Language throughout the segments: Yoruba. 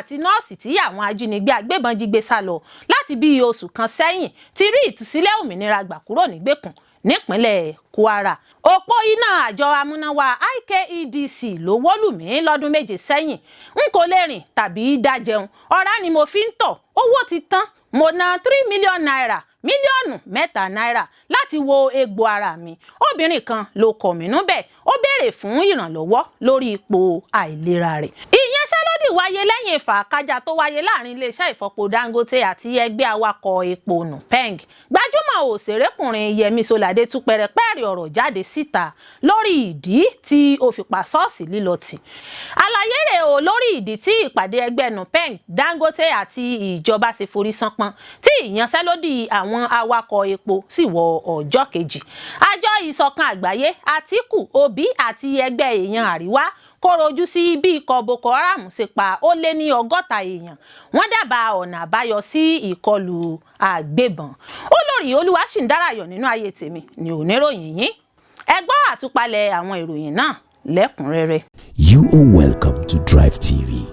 àti nọ́ọ̀sì tí àwọn ajínigbé agbébọn jí gbé sá lọ láti bíi oṣù kan sẹ́yìn ti rí ìtúsílẹ̀ òmìnira gbà kúrò nígbèkùn nípínlẹ̀ Kwara. Òpó iná àjọ amúnáwá IKEDC ló wó lù mí lọ́dún 7 sẹ́yìn. N kò lè rìn tàbí dá jẹun, ọ̀rá ni mo fi ń tọ̀, owó ti tán. Mo ná ₦3 million, mílíọ̀nù 3 náírà, láti wo egbò ara mi. Obìnrin kan ló kọ̀ mí núbẹ̀. Ó béèrè fún ìrànlọ́wọ́ lórí ipò àìlera rẹ̀. Ìyanṣẹ́lódì wáyé lẹ́yìn ìfàkájà tó wáyé láàrin iléeṣẹ́ ìfọpo Dangote àti ẹgbẹ́ awakọ̀ epo NUPENG. Gbajúmọ̀ òṣèrékùnrin Yẹmi Solade tú pẹ̀rẹ̀pẹ̀rẹ̀ ọ̀rọ̀ jáde síta lórí ìdí tí ó fi pa ṣọ́ọ̀ṣì lílọ tì. Àlàyé rẹ̀ o lórí ìdí tí ìpàdé ẹgbẹ́ NUPENG, Dangote àti ìjọba ṣe forí ṣánpọ́n, tí ìyanṣẹ́lódì àwọn awakọ̀ epo sì wọ ọjọ́ kejì. Àjọ Ìṣọ̀kan Àgbáyé, Àtíkù, Obi àti ẹgbẹ́ Èèyàn Àríwá kóró ojú sí bí ikọ̀ Boko Haram ṣe pa ó lé ní 60 èèyàn. Wọ́n dábàá ọ̀nà àbáyọ sí ìkọlù àgbébọn. Olórí Olúwaṣìndárayọ̀ nínú ayé tèmi ni oníròyìn yín. Ẹ gbọ́ àtúpalẹ̀ àwọn ìròyìn náà lẹ́kùnrẹ́rẹ́. You are welcome to Drive TV.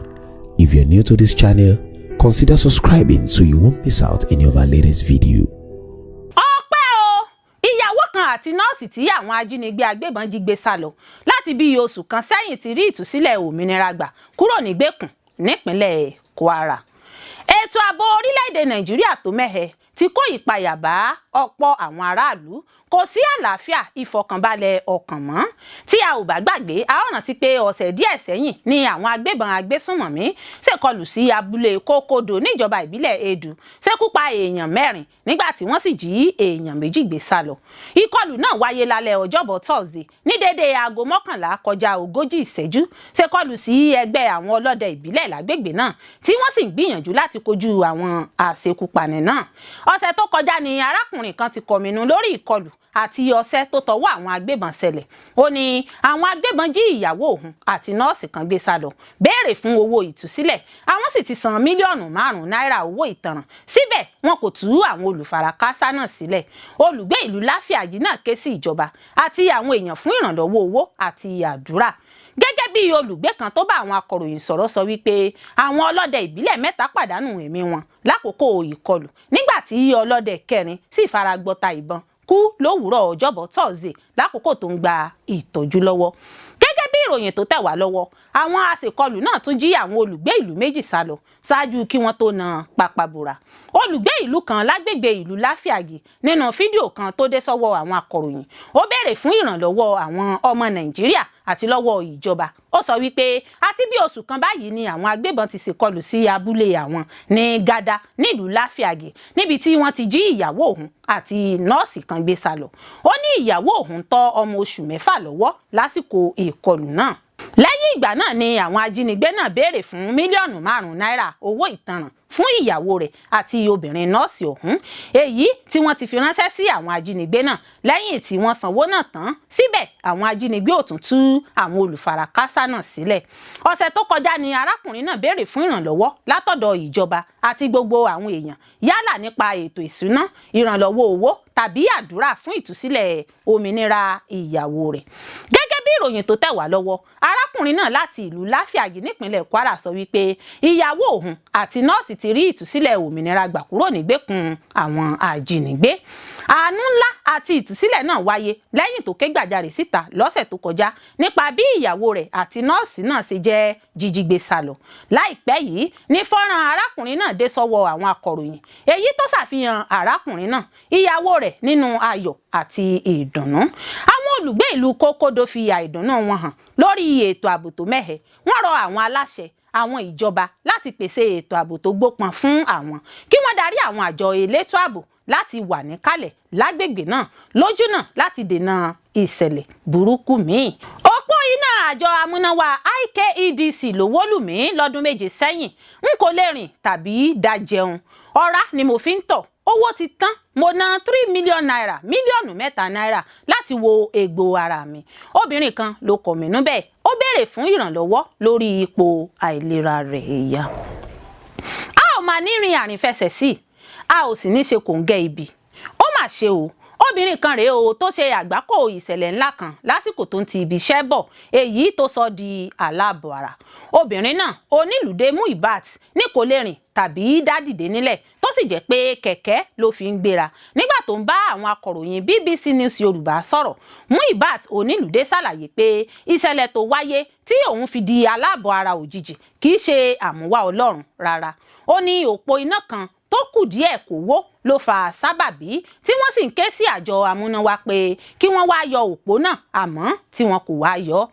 If you're new to this channel, consider subscribing so you won't miss out any of our latest video. Ọpẹ́ o, ìyàwó kan àti nọ́ọ̀sì tí àwọn ajínigbé agbébọn jí gbé sá lọ láti bíi oṣù kan sẹ́yìn ti rí ìtúsílẹ̀ òmìnira gbà kúrò nígbèkùn nípínlẹ̀ Kwara. Ètò ààbò orílẹ̀-èdè Nàìjíríà tó mẹ́hẹ ti kó ìpayà bá ọ̀pọ̀ àwọn aráàlú. Kò sí àlàáfíà, ìfọ̀kànbalẹ̀ ọkàn mọ́. Tí a ò bá gbàgbé, a ó rántí pé ọ̀sẹ̀ díẹ̀ sẹ́yìn ni àwọn agbébọn agbésùnmọ̀mí ṣèkọlù sí abúlé Kókódò níjọba ìbílẹ̀ Edu, ṣekú pa èèyàn mẹ́rin nígbà tí wọ́n sì jí èèyàn 2 gbé sá lọ. Ìkọlù náà wáyé lálẹ́ ọjọ́bọ̀ Thursday ní déédéé aago 10:40, ṣèkọlù sí ẹgbẹ́ àwọn ọlọ́dẹ ìbílẹ̀ lágbègbè náà tí wọ́n sì ń gbìyànjú láti kojú àwọn àṣekúpani náà. Ọ̀sẹ̀ tó kọjá ni arákùnrin kan ti kọminú lórí ìkọlù àti ọṣẹ́ tó tọwọ́ àwọn agbébọn ṣẹlẹ̀. Ó ní àwọn agbébọn jí ìyàwó òun àti nọ́ọ̀sì kan gbé sá lọ, béèrè fún owó ìtúsílẹ̀. Àwọn sì ti san mílíọ̀nù 5 náírà owó ìtanràn, síbẹ̀ wọn kò tú àwọn olùfarakásá náà sílẹ̀. Olùgbé ìlú Láfíàgì náà ké sí ìjọba àti àwọn èèyàn fún ìrànlọ́wọ́ owó àti àdúrà. Gẹ́gẹ́ bí olùgbé kan tó bá àwọn akọ̀ròyìn sọ̀rọ̀ sọ wípé àwọn ọlọ́dẹ ìbílẹ̀ mẹ́ta pàdánù ẹ̀mí wọn lákòókò ìkọlù, nígbà tí ọlọ́dẹ kẹrin sì fara gbọta ìbọn kú lówùúrọ̀ ọjọ́bọ̀ Thursday lákòókò tó ń gba ìtọ́jú lọ́wọ́. Gẹ́gẹ́ bí ìròyìn tó tẹ̀ wá lọ́wọ́, àwọn aṣèkọlù náà tún jí àwọn olùgbé ìlú méjì sá lọ ṣáájú kí wọ́n tó na pàpàbùrà. Olùgbé ìlú kan lágbègbè ìlú Láfíàgì, nínú fídíò kan tó dé sọ́wọ́ àwọn akọ̀ròyìn, ó béèrè fún ìrànlọ́wọ́ àwọn ọmọ Nàìjíríà àti lọ́wọ́ ìjọba. Ó sọ wípé àti bí oṣù kan báyìí ni àwọn agbébọn ti ṣèkọlù sí abúlé àwọn ní Gádá nílùú Láfíàgì, níbi tí wọ́n ti jí ìyàwó òun àti nọ́ọ̀sì kan gbé sá lọ. Ó ní ìyàwó òun tọ́ ọmọ oṣù 6 lọ́wọ́ lásìkò ìkọlù náà. Lẹ́yìn ìgbà náà ni àwọn ajínigbé náà béèrè fún mílíọ̀nù 5 náírà owó ìtanràn fún ìyàwó rẹ̀ àti obìnrin nọ́ọ̀sì ọ̀hún, èyí tí wọ́n ti fi ránṣẹ́ sí àwọn ajínigbé náà. Lẹ́yìn tí wọ́n sanwó náà tán, síbẹ̀ àwọn ajínigbé ò tún tú àwọn olùfarakásá náà sílẹ̀. Ọ̀sẹ̀ tó kọjá ni arákùnrin náà béèrè fún ìrànlọ́wọ́ látọ̀dọ̀ ìjọba àti gbogbo àwọn èèyàn, yálà nípa ètò ìṣúná, ìrànlọ́wọ́ owó tàbí àdúrà, fún ìtúsílẹ̀ òmìnira ìyàwó rẹ̀. Gẹ́gẹ́ bí ìròyìn tó tẹ̀ wá lọ́wọ́, arákùnrin náà láti ìlú Láfíàgì nípínlẹ̀ Kwara sọ wípé ìyàwó òun àti nọ́ọ̀sì ti rí ìtúsílẹ̀ òmìnira gbà kúrò nígbèkùn àwọn ajínigbé. Àánú ńlá àti ìtúsílẹ̀ náà wáyé lẹ́yìn tó ké gbàjarè síta lọ́sẹ̀ tó kọjá nípa bí ìyàwó rẹ̀ àti nọ́ọ̀sì náà ṣe jẹ́ jíjígbé sá lọ. Láìpẹ́ yìí ní fọ́nrán arákùnrin náà dé sọ́wọ́ àwọn akọ̀ròyìn, èyí tó ṣàfihàn arákùnrin náà, ìyàwó rẹ̀ nínú ayọ̀ àti ìdùnnú. Àwọn olùgbé ìlú Kókódó fi àìdùnnú wọn hàn lórí ètò ààbò tó mẹ́hẹ. Wọ́n rọ àwọn aláṣẹ, àwọn ìjọba, láti pèsè ètò ààbò tó gbópọn fún àwọn, kí wọ́n darí àwọn àjọ elétò ààbò láti wà níkàlẹ̀ lágbègbè náà lójúnà láti dènà ìṣẹ̀lẹ̀ burúkú míì. Òpó iná àjọ amúnáwá IKEDC ló wó lù mí lọ́dún 7 sẹ́yìn. N kò lè rìn tàbí dá jẹun, ọ̀rá ni mo fi ń tọ̀, owó ti tán. Mo ná ₦3 million, mílíọ̀nù 3 náírà, láti wo egbò ara mi. Obìnrin kan ló kọ̀ mí nú bẹ́ẹ̀. Ó béèrè fún ìrànlọ́wọ́ lórí ipò àìlera rẹ̀. Èèyàn a ò máa ní rin àrìnfẹsẹ̀ sí, a ò sì ní ṣe kòńgẹ́ ibi. Ó mà ṣe o, obìnrin kan láti ìlú Èkìtì nípínlẹ̀ Ọ̀ṣun ti rí ìtúsílẹ̀ òmìnira gbà kúrò nígbèkùn àwọn Obìnrin kan rèé o tó ṣe àgbákò ìṣẹ̀lẹ̀ ńlá kan lásìkò tó ń ti ibi iṣẹ́ bọ̀, èyí tó sọ di aláàbọ̀ ara. Obìnrin náà, Onílùdé Muibat, ní kò lè rìn tàbí dá dìde nílẹ̀, tó sì jẹ́ pé kẹ̀kẹ́ ló fi ń gbéra. Nígbà tó ń bá àwọn akọ̀ròyìn BBC News Yorùbá sọ̀rọ̀, Muibat Onílùdé ṣàlàyé pé ìṣẹ̀lẹ̀ tó wáyé tí òun fi di aláàbọ̀ ara òjijì kì í ṣe àmúwá Ọlọ́run rárá. Ó ní òpó iná kan tó kù díẹ̀ kó wó ló fa sábàbí, tí wọ́n sì ń ké sí àjọ amúnáwá pé kí wọ́n wá yọ òpó náà, àmọ́ tí wọn kò wá yọ.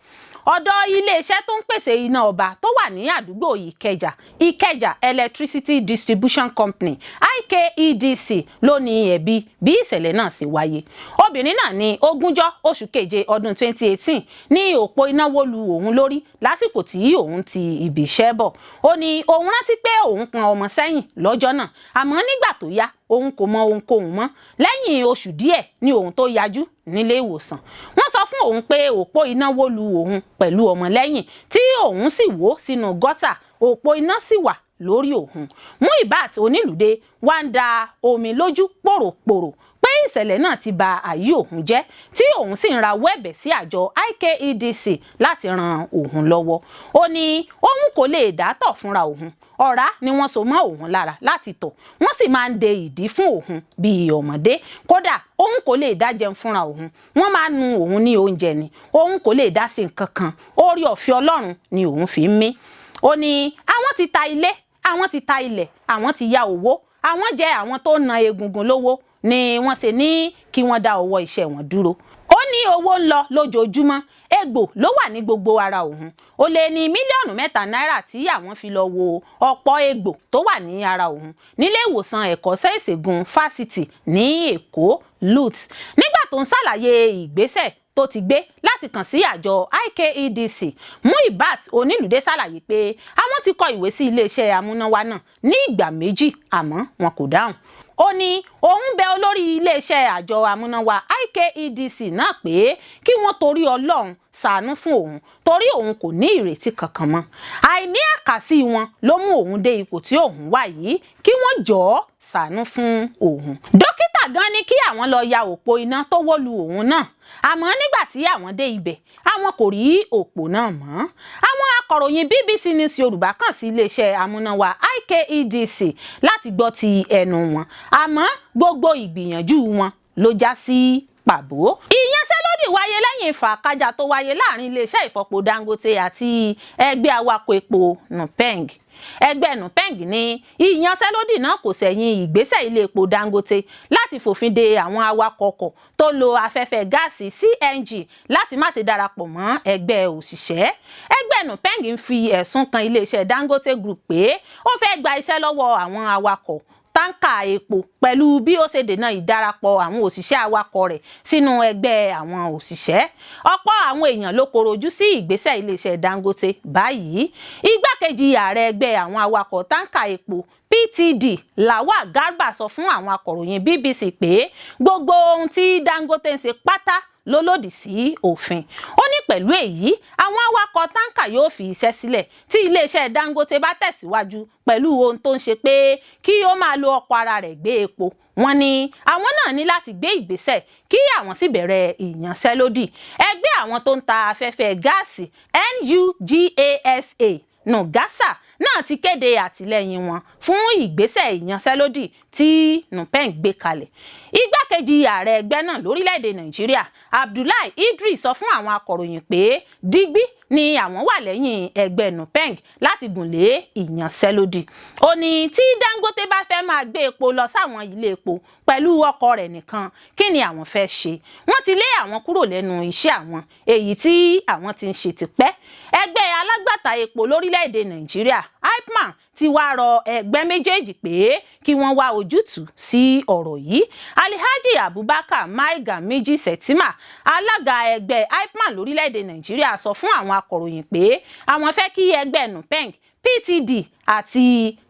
Ọ̀dọ̀ iléeṣẹ́ tó ń pèsè iná ọba tó wà ní àdúgbò Ìkẹjà, Ìkẹjà Electricity Distribution Company, IKEDC, ló ní ẹ̀bi bí ìṣẹ̀lẹ̀ náà ṣe wáyé. Obìnrin náà ní 20 oṣù keje ọdún 2018 ní òpó iná wó lu òun lórí lásìkò tí òun ti ibi iṣẹ́ bọ̀. Ó ní òun rántí pé òun pọn ọmọ sẹ́yìn lọ́jọ́ náà, àmọ́ nígbà tó yá, òun kò mọ ohunkóhun mọ́. Lẹ́yìn oṣù díẹ̀ ní òun tó yajú nílé ìwòsàn, wọ́n sọ fún òun pé òpó iná wó lu òun pẹ̀lú ọmọ lẹ́yìn, tí òun sì wó sínú gọ́tà, òpó iná sì wà lórí òun. Muibat Onílùdé wá ń da omi lójú pòròpòrò pé ìṣẹ̀lẹ̀ náà ti ba ayé òun jẹ́, tí òun sì ń rawọ́ ẹ̀bẹ̀ sí àjọ IKEDC láti ran òun lọ́wọ́. Ó ní òun kò lè dá tọ̀ fúnra òun, ọ̀rá ni wọ́n so mọ́ òun lára láti tọ̀, wọ́n sì máa ń de ìdí fún òun bíi ọmọdé. Kódà, òun kò lè dá jẹun fúnra òun, wọ́n máa ń nu òun ní oúnjẹ ni. Òun kò lè dá sí nǹkan kan, oore ọ̀fẹ́ Ọlọ́run ni òun fi ń mí. Ó ní àwọn ti ta ilé, àwọn ti ta ilẹ̀, àwọn ti ya owó, àwọn jẹ àwọn tó na egungun lówó, ni wọ́n ṣe ní kí wọ́n dá ọwọ́ iṣẹ́ wọn dúró. Ó ní owó ń lọ lójoojúmọ́, egbò ló wà ní gbogbo ara òun. Ó lé ní mílíọ̀nù 3 náírà tí àwọn fi lọ wo ọ̀pọ̀ egbò tó wà ní ara òun nílé ìwòsàn ẹ̀kọ́ṣẹ́ ìṣègùn fásitì ní Èkó, LUTH. Nígbà tó ń ṣàlàyé ìgbésẹ̀ tó ti gbé láti kàn sí àjọ IKEDC, Muibat Onílùdé ṣàlàyé pé àwọn ti kọ ìwé sí iléeṣẹ́ amúnáwá náà ní ìgbà 2, àmọ́ wọn kò dáhùn. Ó ní òun bẹ olórí iléeṣẹ́ àjọ amúnáwá IKEDC náà pé kí wọ́n torí Ọlọ́run ṣàánú fún òun, torí òun kò ní ìrètí kankan mọ́. Àìní àkàsí wọn ló mú òun dé ipò tí òun wà yìí, kí wọ́n jọ̀ọ́ ṣàánú fún òun. Dókítà gan ní kí àwọn lọ ya òpó iná tó wó lu òun náà, àmọ́ nígbà tí àwọn dé ibẹ̀, àwọn kò rí òpó náà mọ́. Àwọn akọ̀ròyìn BBC News Yorùbá kàn sí iléeṣẹ́ amúnáwá IKEDC láti gbọ́ ti ẹnu wọn, àmọ́ gbogbo ìgbìyànjú wọn ló já sí pàbó. Ìyanṣẹ́lódì wáyé lẹ́yìn ìfàkájà tó wáyé láàrin iléeṣẹ́ ìfọpo Dangote àti ẹgbẹ́ awakọ̀ epo NUPENG. Ẹgbẹ́ NUPENG ní ìyanṣẹ́lódì náà kò sẹ̀yìn ìgbésẹ̀ ilé epo Dangote láti fòfin de àwọn awakọ̀ ọkọ̀ tó lo afẹ́fẹ́ gáàsì CNG láti má ti darapọ̀ mọ́ ẹgbẹ́ òṣìṣẹ́. Ẹgbẹ́ NUPENG ń fi ẹ̀sùn kan iléeṣẹ́ Dangote Group pé ó fẹ́ gba iṣẹ́ lọ́wọ́ àwọn awakọ̀ táǹkà epo pẹ̀lú bí ó ṣe dènà ìdarapọ̀ àwọn òṣìṣẹ́ awakọ̀ rẹ̀ sínú ẹgbẹ́ àwọn òṣìṣẹ́. Ọ̀pọ̀ àwọn èèyàn ló korojú sí ìgbésẹ̀ iléeṣẹ́ Dangote báyìí. Igbákejì ààrẹ ẹgbẹ́ àwọn awakọ̀ táǹkà epo PTD, Lawal Garba, sọ fún àwọn akọ̀ròyìn BBC pé gbogbo ohun tí Dangote ń ṣe pátá ló lòdì sí òfin. Ó ní pẹ̀lú èyí, àwọn awakọ̀ táǹkà yóò fi iṣẹ́ sílẹ̀ tí iléeṣẹ́ Dangote bá tẹ̀síwájú pẹ̀lú ohun tó ń ṣe pé kí ó máa lo ọkọ̀ ara rẹ̀ gbé epo. Wọ́n ní àwọn náà ní láti gbé ìgbésẹ̀ kí àwọn sì bẹ̀rẹ̀ ìyanṣẹ́lódì. Ẹgbẹ́ àwọn tó ń ta afẹ́fẹ́ gáàsì NUGASA, NUGASA náà ti kéde àtìlẹ́yìn wọn fún ìgbésẹ̀ ìyanṣẹ́lódì tí NUPENG gbé kalẹ̀. Igbákejì ààrẹ ẹgbẹ́ náà lórílẹ̀‐èdè Nàìjíríà, Abdullahi Idris, sọ fún àwọn akọ̀ròyìn pé digbí ni àwọn wà lẹ́yìn ẹgbẹ́ NUPENG láti gùn lé ìyanṣẹ́lódì. Ó ní tí Dangote bá fẹ́ máa gbé epo lọ sáwọn ilé epo pẹ̀lú ọkọ̀ rẹ̀ nìkan, kí ni àwọn fẹ́ ṣe? Wọ́n ti lé àwọn kúrò lẹ́nu iṣẹ́ àwọn, èyí tí àwọn ti ń ṣe tipẹ́. Ẹgbẹ́ alágbàtà epo lórílẹ̀‐èdè Nàìjíríà, IPMAN, ti wá rọ ẹgbẹ́ méjèèjì pé kí wọ́n wá ojútùú sí ọ̀rọ̀ yìí. Alhaji Abubakar Maiga Miji Shettima, alága ẹgbẹ́ IPMAN lórílẹ̀‐èdè Nàìjíríà, sọ fún àwọn akọ̀ròyìn pé àwọn fẹ́ kí ẹgbẹ́ NUPENG, PTD àti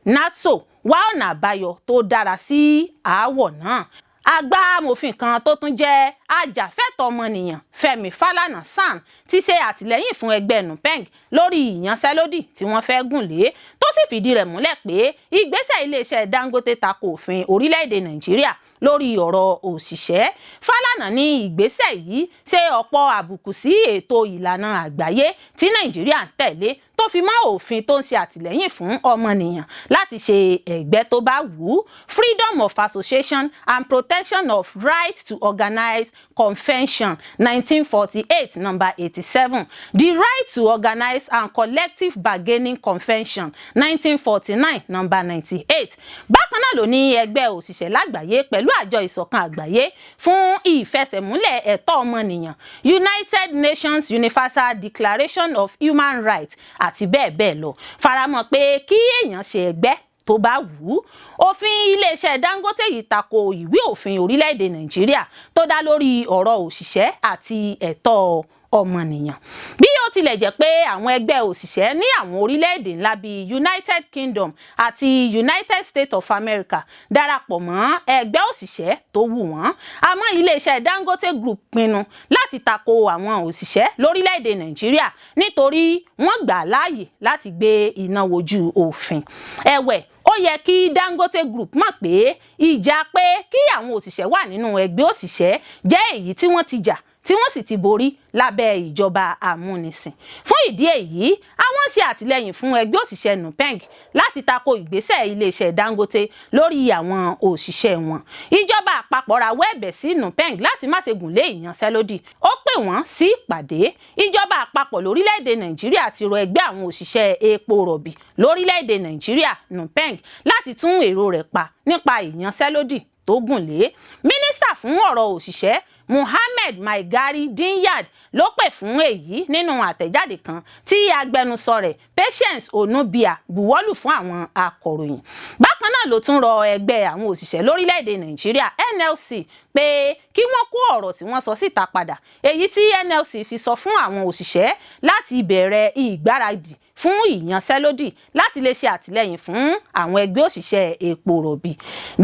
NARTO wá ọ̀nà àbáyọ tó dára sí aáwọ̀ náà. Àgbà amòfin kan tó tún jẹ́ Ajàfẹ́tọ̀ọ́ ọmọnìyàn Fẹ́mi Fálànà SAN ti ṣe àtìlẹ́yìn fún ẹgbẹ́ NUPENG lórí ìyanṣẹ́lódì tí wọ́n fẹ́ gùn lé, tó sì fìdí rẹ̀ múlẹ̀ pé ìgbésẹ̀ iléeṣẹ́ Dangote tako òfin orílẹ̀-èdè Nàìjíríà lórí ọ̀rọ̀ òṣìṣẹ́. Fálànà ní ìgbésẹ̀ yìí ṣe ọ̀pọ̀ àbùkù sí ètò ìlànà àgbáyé tí Nàìjíríà ń tẹ̀lé, tó fi mọ́ òfin tó ń ṣe àtìlẹ́yìn fún ọmọnìyàn láti ṣe ẹgbẹ́ tó bá wù ú, Freedom of Association and Protection of Right to Organize Convention, 1948 number 87, the Right to Organize and Collective Bargaining Convention, 1949 number 98. Bákan náà ló ní ẹgbẹ́ òṣìṣẹ́ lágbàáyé pẹ̀lú àjọ ìṣọ̀kan àgbáyé fún ìfẹsẹ̀múlẹ̀ ẹ̀tọ́ ọmọnìyàn, United Nations Universal Declaration of Human Rights àti bẹ́ẹ̀ bẹ́ẹ̀ lọ, faramọ́ pé kí èèyàn ṣe ẹgbẹ́ tó bá wù ú. Òfin iléeṣẹ́ Dangote yìí tako ìwé òfin orílẹ̀-èdè Nàìjíríà tó dá lórí ọ̀rọ̀ òṣìṣẹ́ àti ẹ̀tọ́ ọmọnìyàn. Bí ó tilẹ̀ jẹ́ pé àwọn ẹgbẹ́ òṣìṣẹ́ ní àwọn orílẹ̀-èdè ńlá bíi United Kingdom àti United States of America darapọ̀ mọ́ ẹgbẹ́ òṣìṣẹ́ tó wù wọ́n, àmọ́ iléeṣẹ́ Dangote Group pinnu láti tako àwọn òṣìṣẹ́ lórílẹ̀-èdè Nàìjíríà nítorí wọ́n gbà láàyè láti gbé iná wojú òfin. Ẹ̀wẹ̀, ó yẹ kí Dangote Group mọ̀ pé ìjà pé kí àwọn òṣìṣẹ́ wà nínú ẹgbẹ́ òṣìṣẹ́ jẹ́ èyí tí wọ́n ti jà, tí wọ́n sì ti borí lábẹ́ ìjọba amúnisìn. Fún ìdí èyí, àwọn ṣe àtìlẹ́yìn fún ẹgbẹ́ òṣìṣẹ́ NUPENG láti tako ìgbésẹ̀ iléeṣẹ́ Dangote lórí àwọn òṣìṣẹ́ wọn. Ìjọba àpapọ̀ rawọ́ ẹ̀bẹ̀ sí NUPENG láti má ṣe gùn lé ìyanṣẹ́lódì. Ó pè wọ́n sí ìpàdé. Ìjọba àpapọ̀ lórílẹ̀‐èdè Nàìjíríà ti rọ ẹgbẹ́ àwọn òṣìṣẹ́ epo rọ̀bì lórílẹ̀‐èdè Nàìjíríà, NUPENG, láti tún èrò rẹ̀ pa nípa ìyanṣẹ́lódì tó gùn lé. Mínísítà fún ọ̀rọ̀ òṣìṣẹ́ Muhammed Maigari Dinyad ló pè fún èyí nínú àtẹ̀jáde kan tí agbẹnusọ rẹ̀ Patience Onubia buwọ́lù fún àwọn akọ̀ròyìn. Bákan náà ló tún rọ ẹgbẹ́ àwọn òṣìṣẹ́ lórílẹ̀‐èdè Nàìjíríà, NLC, pé kí wọ́n kó ọ̀rọ̀ tí wọ́n sọ síta padà, èyí tí NLC fi sọ fún àwọn òṣìṣẹ́ láti bẹ̀rẹ̀ ìgbáradì fún ìyanṣẹ́lódì láti lè ṣe àtìlẹ́yìn fún àwọn ẹgbẹ́ òṣìṣẹ́ epo rọ̀bì.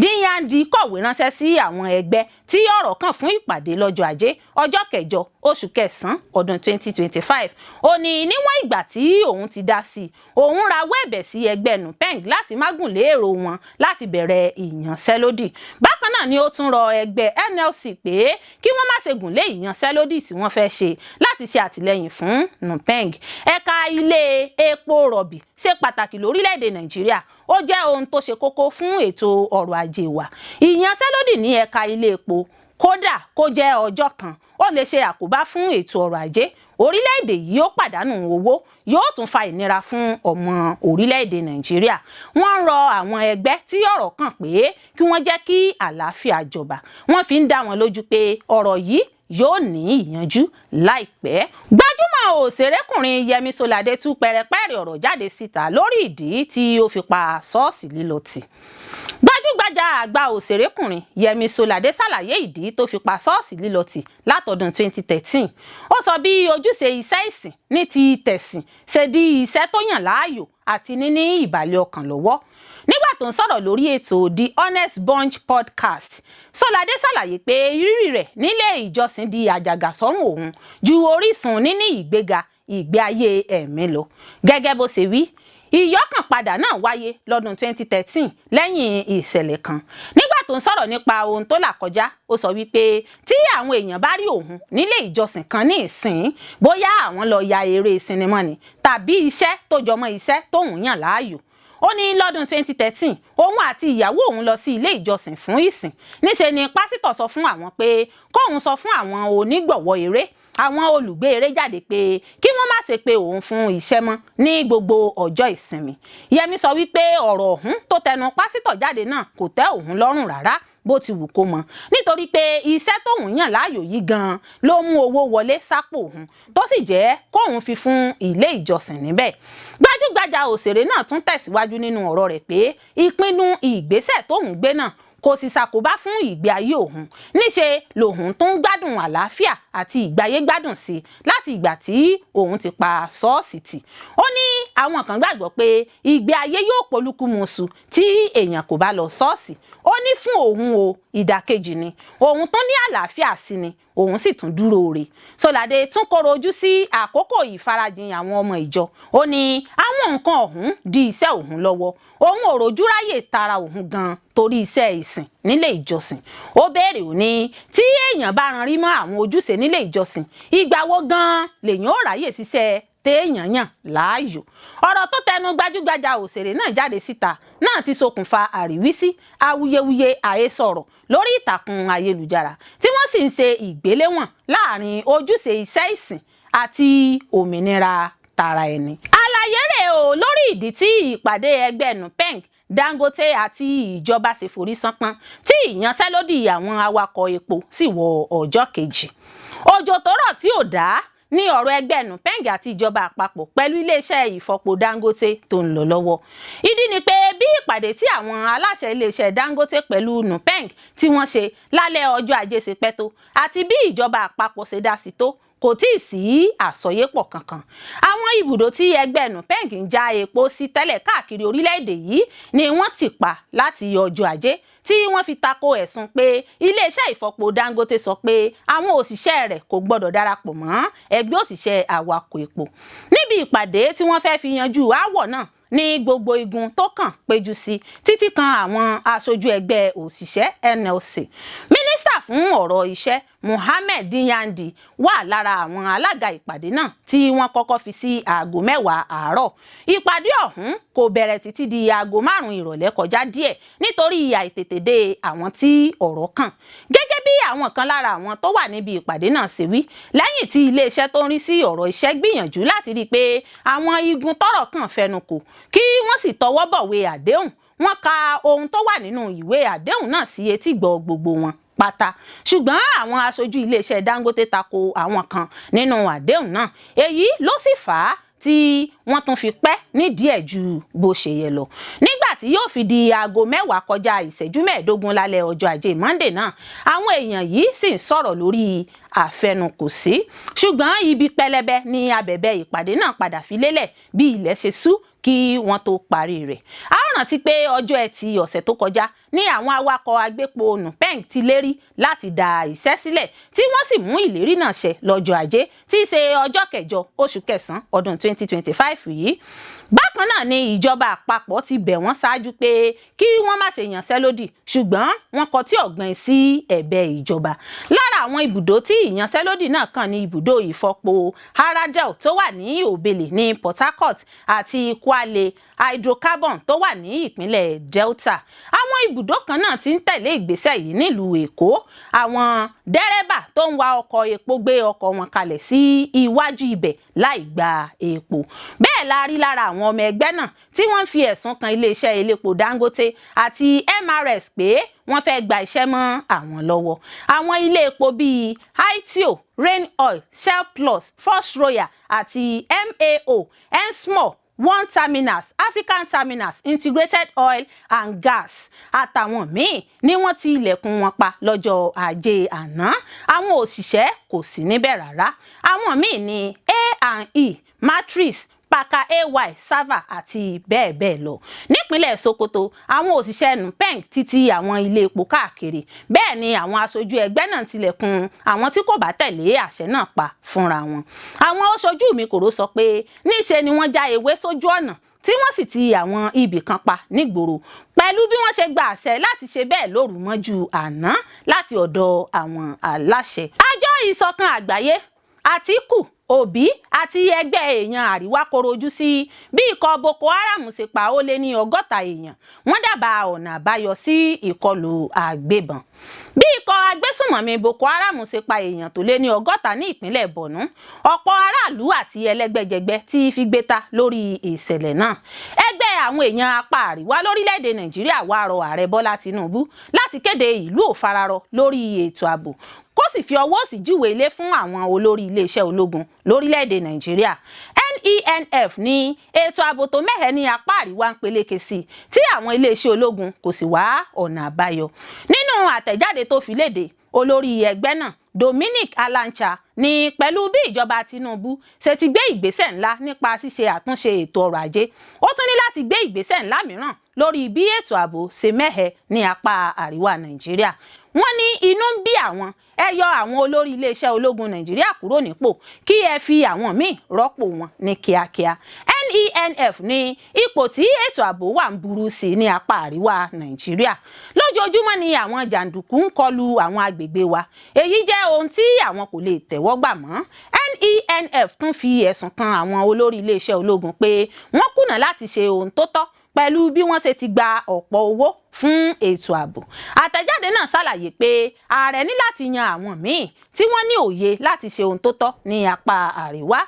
Díyàndí kọ̀wé ránṣẹ́ sí àwọn ẹgbẹ́ tí ọ̀rọ̀ kàn fún ìpàdé lọ́jọ́ Ajé, ọjọ́ 8 oṣù kẹsàn-án ọdún 2025. Ó ní níwọ̀n ìgbà tí òun ti dá sí i, òun rawọ́ ẹ̀bẹ̀ sí ẹgbẹ́ NUPENG láti má gùn lé èrò wọn láti bẹ̀rẹ̀ ìyanṣẹ́lódì. Bákan náà ni ó tún rọ ẹgbẹ́ NLC pé kí wọ́n má ṣe gùn lé ìyanṣẹ́lódì tí wọ́n fẹ́ ṣe láti ṣe àtìlẹ́yìn fún NUPENG. Ẹ̀ka ilé epo rọ̀bì ṣe pàtàkì lórílẹ̀‐èdè Nàìjíríà. Ó jẹ́ ohun tó ṣe kókó fún ètò ọrọ̀ ajé wa. Ìyanṣẹ́lódì ní ẹ̀ka ilé epo, kódà kó jẹ́ ọjọ́ kan, ó lè ṣe àkóbá fún ètò ọrọ̀ ajé orílẹ̀-èdè yìí. Ó pàdánù owó, yóò tún fa ìnira fún ọmọ orílẹ̀-èdè Nàìjíríà. Wọ́n ń rọ àwọn ẹgbẹ́ tí ọ̀rọ̀ kàn pé kí wọ́n jẹ́ kí àlàáfíà jọba. Wọ́n fi ń dá wọn lójú pé ọ̀rọ̀ yìí yóò ní ìyanjú láìpẹ́. Gbajúmọ̀ òṣèrékùnrin Yẹmi Sọládé tú pẹrẹpẹrẹ ọ̀rọ̀ jáde síta lórí ìdí tí ó fi pa ṣọ́ọ̀ṣì lílọ tì. Gbajúgbajà àgbà òṣèrékùnrin Yẹmi Sọládé ṣàlàyé ìdí tó fi pa ṣọ́ọ̀ṣì lílọ tì látọdún 2013. Ó sọ bí ojúṣe iṣẹ́ ìsìn ní ti tẹ̀sìn ṣe di iṣẹ́ tó yàn láàyò àti níní ìbàlẹ̀ ọkàn lọ́wọ́. Nígbà tó ń sọ̀rọ̀ lórí ètò The Honest Bunch podcast, Sọládé ṣàlàyé pé ìrírí rẹ̀ nílé ìjọsìn di àjàgà sọ́rùn òun ju orísun níní ìgbéga ìgbé ayé ẹ̀mí lọ. Gẹ́gẹ́ bó ṣe wí, ìyọ́kànpadà náà wáyé lọ́dún 2013 lẹ́yìn ìṣẹ̀lẹ̀ kan. Nígbà tó ń sọ̀rọ̀ nípa ohun tó là kọjá, ó sọ wípé tí àwọn èèyàn bá rí òun nílé ìjọsìn kan ní ìsìn, bóyá àwọn lọ ya eré sinimá ni tàbí iṣẹ́ tó jọmọ́ iṣẹ́ tóun yàn láàyò. Ó ní lọ́dún 2013, òun àti ìyàwó òun lọ sí ilé ìjọsìn fún ìsìn. Níṣe ni pásítọ̀ sọ fún àwọn pé kóun sọ fún àwọn onígbọ̀wọ́ eré, àwọn olùgbé eré jáde, pé kí wọ́n má ṣe pé òun fún iṣẹ́ mọ́ ní gbogbo ọjọ́ ìsinmi. Yẹmi sọ wípé ọ̀rọ̀ ọ̀hún tó tẹnu pásítọ̀ jáde náà kò tẹ́ òun lọ́rùn rárá bó ti wù kó mọ, nítorí pé iṣẹ́ tóun yàn láàyò yìí gan-an ló mú owó wọlé sápò òun, tó sì jẹ́ kóun fi fún ilé ìjọsìn níbẹ̀. Gbajúgbajà òṣèré náà tún tẹ̀síwájú nínú ọ̀rọ̀ rẹ̀ pé ìpinnu ìgbésẹ̀ tóun gbé náà kò sì ṣàkóbá fún ìgbé ayé òun. Níṣe lòun tó ń gbádùn àlàáfíà àti ìgbáyé gbádùn sí láti ìgbà tí òun ti pa ṣọ́ọ̀ṣì tì. Ó ní àwọn kan gbàgbọ́ pé ìgbé ayé yóò polúkúmuṣu tí èèyàn kò bá lọ ṣọ́ọ̀ṣì. Ó ní fún òun o. Ìdàkejì ni òun tó ní àlàáfíà sí ni òun sì tún dúró re. Sọládé tún kọrọ ojú sí àkókò ìfarajìn àwọn ọmọ ìjọ. Ó ní àwọn nǹkan ọ̀hún di iṣẹ́ òun lọ́wọ́, òun ò rojú ráyè tara òun gan torí iṣẹ́ ìsìn nílé ìjọsìn. Ó béèrè, ó ní tí èèyàn bá ran rí mọ́ àwọn ojúṣe nílé ìjọsìn, ìgbà wo gan lèèyàn ó ráyè ṣiṣẹ́ téèyàn yàn láàyò? Ọ̀rọ̀ tó tẹnu gbajúgbajà òṣèré náà jáde síta náà ti ṣokùnfà àríwísí, awuyewuye, àhesọ̀rọ̀ lórí ìtàkùn ayélujára, tí wọ́n sì ń ṣe ìgbéléwọ̀n láàrin ojúṣe iṣẹ́ ìsìn àti òmìnira tara ẹni. Àlàyé rẹ̀ o lórí ìdí tí ìpàdé ẹgbẹ́ NUPENG, Dangote àti ìjọba ṣe forí ṣánpọ́n, tí ìyanṣẹ́lódì àwọn awakọ̀ epo sì wọ ọjọ́ kejì. Òjò tó rọ̀ tí ò dá ní ọ̀rọ̀ ẹgbẹ́ NUPENG àti ìjọba àpapọ̀ pẹ̀lú iléeṣẹ́ ìfọpo Dangote tó ń lọ lọ́wọ́. Ìdí ni pé bí ìpàdé tí àwọn aláṣẹ iléeṣẹ́ Dangote pẹ̀lú NUPENG tí wọ́n ṣe lálẹ́ ọjọ́ Ajé ṣe pẹ́ tó, àti bí ìjọba àpapọ̀ ṣe dá sí tó, kò tíì sí àsọyépọ̀ kankan. Àwọn ibùdó tí ẹgbẹ́ NUPENG ń já epo sí tẹ́lẹ̀ káàkiri orílẹ̀-èdè yìí ni wọ́n ti pa láti ọjọ́ Ajé, tí wọ́n fi tako ẹ̀sùn pé iléeṣẹ́ ìfọpo Dangote sọ pé àwọn òṣìṣẹ́ rẹ̀ kò gbọ́dọ̀ darapọ̀ mọ́ ẹgbẹ́ òṣìṣẹ́ awakọ̀ epo. Níbi ìpàdé tí wọ́n fẹ́ fi yanjú aáwọ̀ náà ní gbogbo igun tó kàn péjú sí, títí kan àwọn aṣojú ẹgbẹ́ òṣìṣẹ́ NLC. Mínísítà fún ọ̀rọ̀ iṣẹ́, Muhammed Diyandi, wà lára àwọn alága ìpàdé náà tí wọ́n kọ́kọ́ fi sí aago 10 àárọ̀. Ìpàdé ọ̀hún kò bẹ̀rẹ̀ títí di aago 5 ìrọ̀lẹ́ kọjá díẹ̀ nítorí àìtètèdé àwọn tí ọ̀rọ̀ kàn, gẹ́gẹ́ bí àwọn kan lára àwọn tó wà níbi ìpàdé náà ṣe wí, lẹ́yìn tí iléeṣẹ́ tó ń rí sí ọ̀rọ̀ iṣẹ́ gbìyànjú láti rí i pé àwọn igun tọ́rọ̀ kàn fẹnu kò, kí wọ́n sì tọwọ́ bọ̀wé àdéhùn. Wọ́n ka ohun tó wà nínú ìwé àdéhùn náà sí etígbọ̀ gbogbo wọn pátá, ṣùgbọ́n àwọn aṣojú iléeṣẹ́ Dangote tako àwọn kan nínú àdéhùn náà. Èyí ló sì fà á tí wọ́n tún fi pẹ́ nídìí ẹ̀ ju bó ṣe yẹ lọ. Nígbà tí yóò fi di aago 10 kọjá ìṣẹ́jú 15 lálẹ́ ọjọ́ Ajé Monday náà, àwọn èèyàn yìí sì ń sọ̀rọ̀ lórí àfẹnukòsí, ṣùgbọ́n ibi pẹlẹbẹ ní abẹ̀bẹ̀ ìpàdé náà padà fi lélẹ̀ bí ilẹ̀ ṣe ṣú kí wọ́n tó parí rẹ̀. A ó rántí pé ọjọ́ Ẹtì ọ̀sẹ̀ tó kọjá ní àwọn awakọ̀ agbépo NUPENG ti lérí láti dá iṣẹ́ sílẹ̀, tí wọ́n sì mú ìlérí náà ṣẹ lọ́jọ́ Ajé tí í ṣe ọjọ́ 8 oṣù kẹsàn-án ọdún 2025 yìí. Bákan náà ni ìjọba àpapọ̀ ti bẹ̀ wọ́n ṣáájú pé kí wọ́n má ṣe yanṣẹ́lódì, ṣùgbọ́n wọ́n kọtí ọ̀gbìn sí ẹ̀bẹ̀ ìjọba. Lára àwọn ibùdó tí ìyanṣẹ́lódì náà kàn ní ibùdó ìfọpo Aradel tó wà ní Òbèlè ní Port Harcourt àti Kwale Hydrocarbon tó wà ní ìpínlẹ̀ Delta. Àwọn ibùdó kan náà ti ń tẹ̀lé ìgbésẹ̀ yìí nílùú Èkó. Àwọn dẹ́rẹ́bà tó ń wa ọkọ̀ epo gbé ọkọ̀ wọn kalẹ̀ sí iwájú ibẹ̀ láì gba epo. Bẹ́ẹ̀ la rí lára àwọn ọmọ ẹgbẹ́ náà tí wọ́n ń fi ẹ̀sùn kan iléeṣẹ́ elépo Dangote àti MRS pé wọ́n fẹ́ gba iṣẹ́ mọ́ àwọn lọ́wọ́. Àwọn ilé epo bíi Aiteo, Rain Oil, Shell Plus, First Royal àti MAO, Ensmore, One Terminals, African Terminals, Integrated Oil and Gas àtàwọn míì ni wọ́n ti ilẹ̀kùn wọn pa lọ́jọ́ Ajé àná. Àwọn òṣìṣẹ́ kò sí níbẹ̀ rárá. Àwọn míì ní A&E, Matrix, Paka, AY Server àti bẹ́ẹ̀ bẹ́ẹ̀ lọ. Nípínlẹ̀ Sokoto, àwọn òṣìṣẹ́ NUPENG ti ti àwọn ilé epo káàkiri. Bẹ́ẹ̀ ni àwọn aṣojú ẹgbẹ́ náà tilẹ̀kùn àwọn tí kò bá tẹ̀lé àṣẹ náà pa fúnra wọn. Àwọn aṣojú mi kòró sọ pé níṣe ni wọ́n já ewé sójú ọ̀nà, tí wọ́n sì ti àwọn ibì kan pa nígboro pẹ̀lú bí wọ́n ṣe gba àṣẹ láti ṣe bẹ́ẹ̀ lóru mọ́jú àná láti ọ̀dọ̀ àwọn aláṣẹ. Àjọ Ìṣọ̀kan Àgbáyé, Àtíkù, Òbí àti ẹgbẹ́ èèyàn Àríwá koro ojú sí bí ikọ̀ Boko Haram ṣe pa ó lé ní 60 èèyàn. Wọ́n dábàá ọ̀nà àbáyọ sí ìkọlù àgbébọn. Bí ikọ̀ agbésùnmọ̀mí Boko Haram ṣe pa èèyàn tó lé ní 60 ní ìpínlẹ̀ Borno, ọ̀pọ̀ aráàlú àti ẹlẹ́gbẹ́jẹgbẹ́ ti fi gbé ta lórí ìṣẹ̀lẹ̀ náà. Ẹgbẹ́ àwọn èèyàn apá àríwá lórílẹ̀‐èdè Nàìjíríà wá rọ Ààrẹ Bọ́lá Tinubu láti kéde ìlú òfararọ lórí ètò ààbò, kó sì fi ọwọ́ òsì júwe ilé fún àwọn olórí iléeṣẹ́ ológun lórílẹ̀‐èdè Nàìjíríà. NENF ní ètò ààbò tó mẹ́hẹ̀ ní apá àríwá ń peléke sí i, tí àwọn iléeṣẹ́ ológun kò sì wá ọ̀nà àbáyọ. Nínú àtẹ̀jáde tó fi léde, olórí ẹgbẹ́ náà, Dominic Alancha, ní pẹ̀lú bí ìjọba Tinubu ṣe ti gbé ìgbésẹ̀ ńlá nípa ṣíṣe àtúnṣe ètò ọrọ̀ ajé, ó tún ní láti gbé ìgbésẹ̀ ńlá mìíràn lórí bí ètò ààbò ṣe mẹ́hẹ ní apá àríwá Nàìjíríà. Wọ́n ní inú ń bí àwọn. Ẹ yọ àwọn olórí iléeṣẹ́ ológun Nàìjíríà kúrò nípò, kí ẹ fi àwọn míì rọ́pò wọn ní kíákíá. NENF ní ipò tí ètò ààbò wà ń burú sí ní apá àríwá Nàìjíríà. Lójoojúmọ́ ni àwọn jàǹdùkú ń kọlu àwọn agbègbè wa. Èyí jẹ́ ohun tí àwọn kò lè tẹ́wọ́ gbà mọ́. NENF tún fi ẹ̀sùn kan àwọn olórí iléeṣẹ́ ológun pé wọ́n kùnà láti ṣe ohun tó tọ́ pẹ̀lú bí wọ́n ṣe ti gba ọ̀pọ̀ owó fún ètò ààbò. Àtẹ̀jáde náà ṣàlàyé pé ààrẹ ní láti yan àwọn míì tí wọ́n ní òye láti ṣe ohun tó tọ́ ní apá àríwá.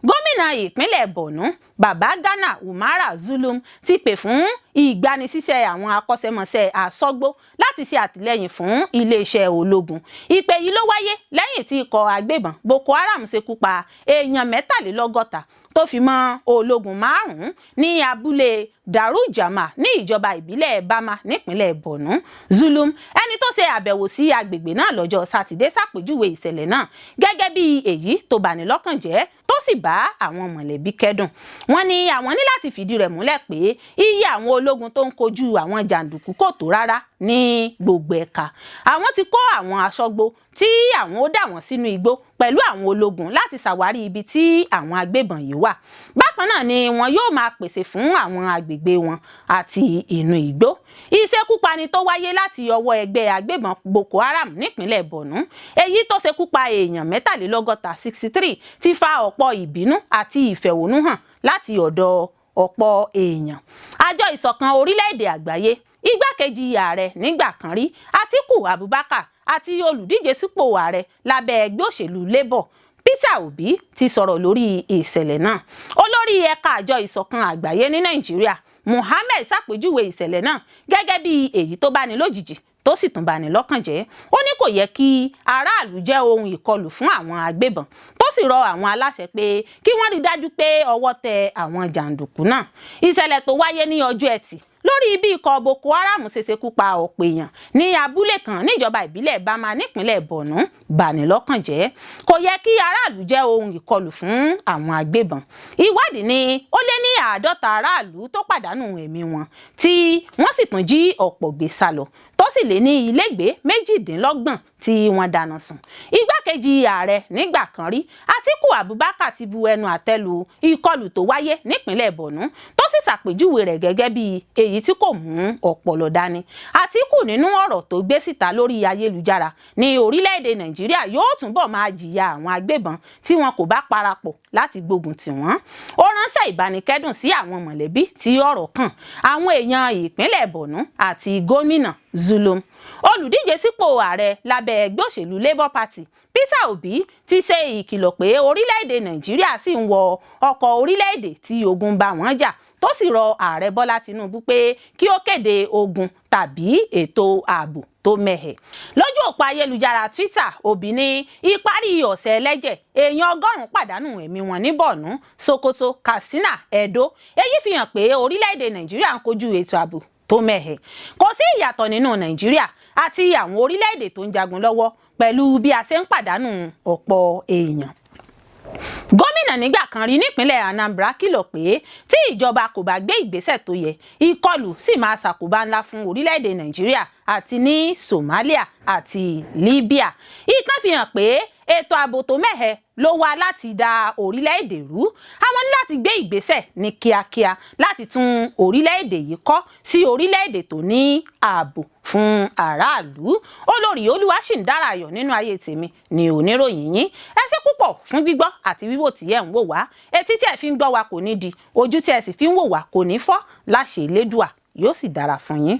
Gómìnà ìpínlẹ̀ Borno, Babagana Umara Zulum, ti pè fún ìgbanisíṣẹ́ àwọn akọ́ṣẹ́mọṣẹ́ àṣọ́gbó láti ṣe àtìlẹ́yìn fún iléeṣẹ́ ológun. Ìpè yìí ló wáyé lẹ́yìn tí ikọ̀ agbébọn Boko Haram ṣekú pa èèyàn 63 tó fi mọ́ ológun 5 ní abúlé Darujama ní ìjọba ìbílẹ̀ Bama nípínlẹ̀ Borno. Zulum, ẹni tó ṣe àbẹ̀wò sí agbègbè náà lọ́jọ́ Sátidé, ṣàpèjúwe ìṣẹ̀lẹ̀ náà gẹ́gẹ́ bí èyí tó bani lọ́kàn jẹ́, tó sì bá àwọn mọ̀lẹ́bí kẹ́dùn. Wọ́n ní àwọn ní láti fìdí rẹ̀ múlẹ̀ pé iye àwọn ológun tó ń kojú àwọn jàǹdùkú kò tó rárá ní gbogbo ẹ̀ka. Àwọn ti kó àwọn aṣọ́gbó tí àwọn ó dà wọ́n sínú igbó pẹ̀lú àwọn ológun láti ṣàwárí ibi tí àwọn agbébọn yìí wà. Bákan náà ni wọn yóò máa pèsè fún àwọn agbègbè wọn àti inú igbó. Ìṣekúpani tó wáyé láti ọwọ́ ẹgbẹ́ agbébọn Boko Haram nípínlẹ̀ Borno, èyí tó ṣekú pa èèyàn 63, 63, ti fa ọ̀pọ̀ ìbínú àti ìfẹ̀hónúhàn láti ọ̀dọ̀ ọ̀pọ̀ èèyàn. Àjọ Ìṣọ̀kan Orílẹ̀-Èdè Àgbáyé, igbákejì ààrẹ nígbà kan rí Atiku Abubakar àti olùdíje sípò ààrẹ lábẹ́ ẹgbẹ́ òṣèlú Labour, Peter Obi, ti sọ̀rọ̀ lórí ìṣẹ̀lẹ̀ náà. Olórí ẹ̀ka àjọ Ìṣọ̀kan Àgbáyé ní Nàìjíríà, Muhammed, ṣàpèjúwe ìṣẹ̀lẹ̀ náà gẹ́gẹ́ bí èyí tó báni lójijì, tó sì tún bani lọ́kàn jẹ́. Ó ní kò yẹ kí aráàlú jẹ́ ohun ìkọlù fún àwọn agbébọn, tó sì rọ àwọn aláṣẹ pé kí wọ́n rí dájú pé ọwọ́ tẹ àwọn jàǹdùkú náà. Ìṣẹ̀lẹ̀ tó wáyé ní ọjọ́ Ẹtì lórí bí ikọ̀ Boko Haram ṣe ṣekú pa ọ̀pọ̀ èèyàn ní abúlé kan níjọba ìbílẹ̀ Bama nípínlẹ̀ Borno bani lọ́kàn jẹ́. Kò yẹ kí aráàlú jẹ́ ohun ìkọlù fún àwọn agbébọn. Ìwádìí ní ó lé ní 50 aráàlú tó pàdánù ẹ̀mí wọn, tí wọ́n sì tún jí ọ̀pọ̀ gbé sá lọ, tó sì lé ní ilégbèé 28 tí wọ́n dáná sun. Igbákejì ààrẹ nígbà kan rí Atiku Abubakar ti bu ẹnu àtẹ́ lu ìkọlù tó wáyé nípínlẹ̀ Borno, tó sì ṣàpèjúwe rẹ̀ gẹ́gẹ́ bí èyí tí kò mú ọpọlọ dání. Atiku, nínú ọ̀rọ̀ tó gbé síta lórí ayélujára, ní orílẹ̀-èdè Nàìjíríà yóò túbọ̀ máa jìyà àwọn agbébọn tí wọn kò bá parapọ̀ láti gbógun tì wọ́n. Ó ránṣẹ́ ìbánikẹ́dùn sí àwọn mọ̀lẹ́bí tí ọ̀rọ̀ kàn, àwọn èèyàn ìpínlẹ̀ Borno àti gómìnà Zulum. Olùdíje sípò ààrẹ lábẹ́ ẹgbẹ́ òṣèlú Labour Party, Peter Obi, ti ṣe ìkìlọ̀ pé orílẹ̀-èdè Nàìjíríà sì ń wọ ọkọ̀ orílẹ̀-èdè tí ogun bá wọn jà, tó sì rọ ààrẹ Bọ́lá Tinubu pé kí ó kéde ogun tàbí ètò ààbò tó mẹ́hẹ̀. Lójú òpó ayélujára Twitter, Obi ní ìparí ọ̀sẹ̀ ẹlẹ́jẹ̀, èèyàn 100 pàdánù ẹ̀mí wọn ní Borno, Sokoto, Katsina, Edo. Èyí fi hàn pé orílẹ̀-èdè Nàìjíríà ń kojú ètò ààbò tó mẹ́hẹ̀. Kò sí ìyàtọ̀ nínú Nàìjíríà àti àwọn orílẹ̀-èdè tó ń jagun lọ́wọ́ pẹ̀lú bí a ṣe ń pàdánù ọ̀pọ̀ èèyàn. Gómìnà nígbà kan rí nípínlẹ̀ Anambra kìlọ̀ pé tí ìjọba kò bá gbé ìgbésẹ̀ tó yẹ, ìkọlù sì máa ṣàkóbá ńlá fún orílẹ̀-èdè Nàìjíríà àti ní Somalia àti Libya. Ìtàn fi hàn pé ètò ààbò tó mẹ́hẹ ló wá láti da orílẹ̀-èdè rú. Àwọn ní láti gbé ìgbésẹ̀ ní kíákíá láti tún orílẹ̀-èdè yìí kọ́ sí orílẹ̀-èdè tó ní ààbò fún aráàlú. Olórí Olúwaṣìǹdárayọ̀ nínú ayé tèmi ni oníròyìn yín. Ẹ ṣé púpọ̀ fún gbígbọ́ àti wíwò tí ẹ̀ ń wò wá. Etí tí ẹ fi ń gbọ́ wa kò ní di, ojú tí ẹ sì fi ń wò wá kò ní fọ́ láṣẹ Elédùà. Yóò sì dára fún yín.